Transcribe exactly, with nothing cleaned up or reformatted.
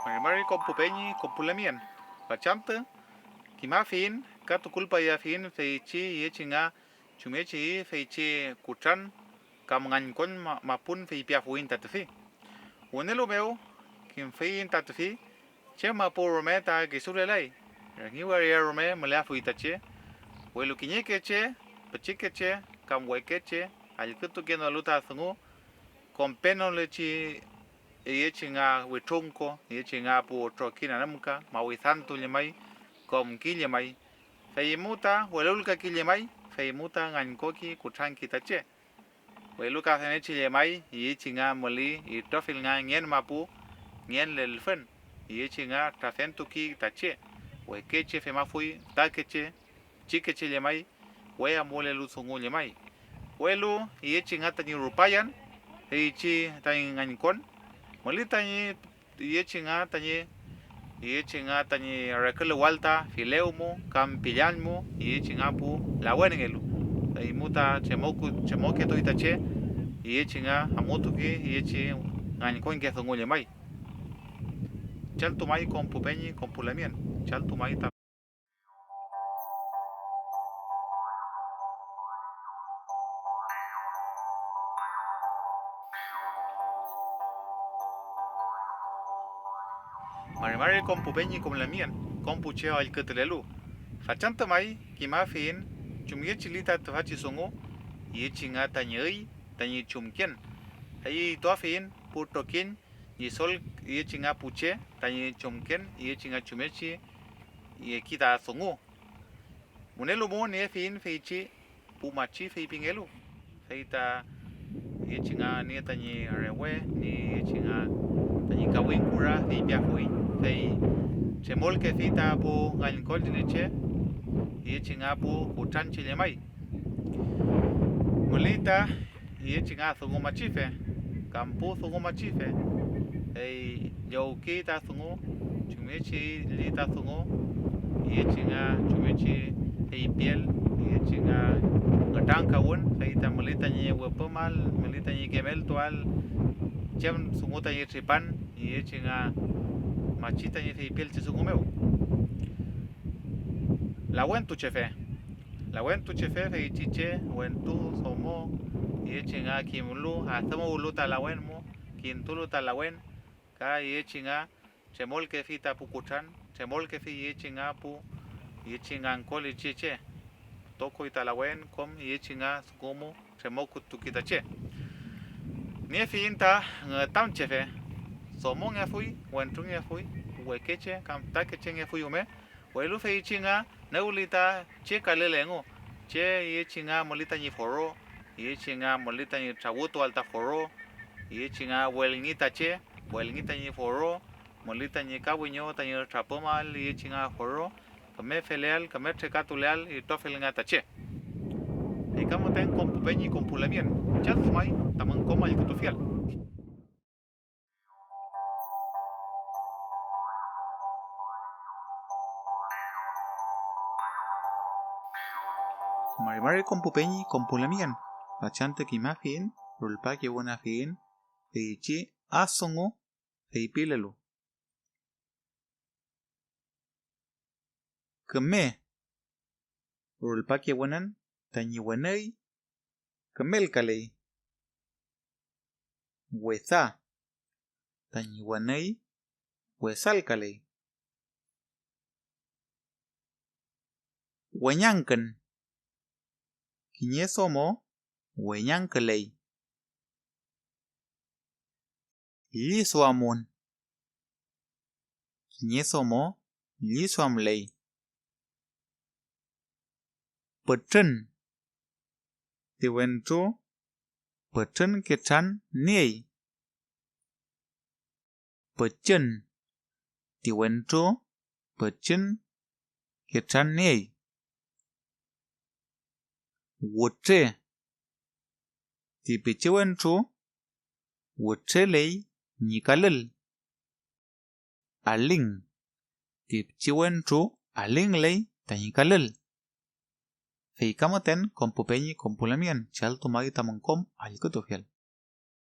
Mari mari kom pu peñi, kom pu lamngen. Fachantü kimafiyiñ ka tukulpayafiyiñ feychi iyechi nga chumngechi feychi kutran kam ngañkon ma-, mapun feypiafuiñ ta tüfi. Wünelu mew kimfiyiñ ta tüfi, chem mapu rume ta kisulelay, rangi waria rume müleafuy ta che, welu kiñeke che, pichike che kam weke che allkütukenolu ta dungu, kompenolechi iyechi nga witrunko, iyechi nga pu trokiñ anümka, mawidantu llemay, komki llemay, feymu ta welulkaki llemay, feymu ta ngañkoki kutranki ta che. Welu ka femngechi llemay, iyechi nga müli itrofill nga ngen mapu, ngen lelfün, iyechi nga trafentuki ta che, weke che femafuy, fütake che, pichike che llemay, we amulelu dungu llemay. Welu iyechi nga tañi rupayan, feychi tañi ngañkon, müli tañi iyechi nga tañi, iyechi nga tañi reküluwal ta filewmu kam pillañmu iyechi nga pu lawenngelu, feymu ta tremoku-, tremoketuy ta che, iyechi nga amutuki iyechi ngañkonke dungu llemay. Chaltumay kom pu peñi kom pu lamngen, chaltumay ta Mari mari kom pu peñi kom lamngen, kom pu che allkütulelu. Fachantü may kimafiyiñ chumngechi li ta tüfachi dungu, iyechi nga tañi üy tañi chumken, fey ituafiyiñ pu trokiñ ñidol iyechi nga pu che tañi chumken iyechi nga chumngechi yeki ta dungu. Wünelu mo niefiyiñ feychi pu machi feypingelu, fey ta iyechi nga niey tañi rewe, niey iyechi nga tañi kawiñ kura feypiafuiñ, fey tremolkefi ta pu ngañkol che, iyechi nga pu kutranche llemay. Müley ta iyechi nga dungu machife, kam pu dungu machife, fey llowki ta dungu, chumngechi lli ta dungu, iyechi nga chumngechi feypiel, iyechi nga nütramkawün, fey ta müley tañi wüpümal, müley tañi kimeltuael chem dungu tañi tripan, iyechi nga machi tañi feypielchi dungu mew. Lawentuchefe. Lawentuchefe feychi che wentru domo iyechi nga kimlu, adümuwlu ta lawen mu, kintulu ta lawen, ka iyechi nga tremolkefi ta pu kutran, tremolkefi iyechi nga pu iyechi nga angkolechi che. Pütokoy ta lawen kom iyechi nga dungu mu tremokutuki ta che. Niefiyiñ ta ngütamchefe, domongefuy, wentrungefuy, wekeche kam fütakechengefuy rume, welu feychi nga newli ta che kalül engu, che iyechi nga müley tañi foro, iyechi nga müley tañi trawütuael ta foro, iyechi nga welngi ta che, welngi tañi foro, müley tañi ka wiño tañi trapümael iyechi nga foro, küme feleael, küme trekatuleael itrofiel nga ta che. Fey ka müten kom pu peñi kom pu lamien, chaltumay tamün kom allkütufiel. Mari mari kom pu peñi kom pu lamien, fachantü kimafiyiñ, rulpakewünafiyiñ feychi adungu feypilelu: küme, rulpakewünün tañi wenüy, kümelkaley. Wesa, tañi wenüy, wesalkaley. Weñangkün, kiñe domo weñangküley. Lliduamun, kiñe domo lliduamley. Pütrün, ti wentru pütrün ketran niey. Püchün, ti wentru püchün ketran niey. Wütre, ti pichiwentru wütreley ñi kalül. Aling, ti pichiwentru alingley tañi kalül. Fey ka müten kom pu peñi kom pu lamien, chaltumay tamün kom allkütufiel.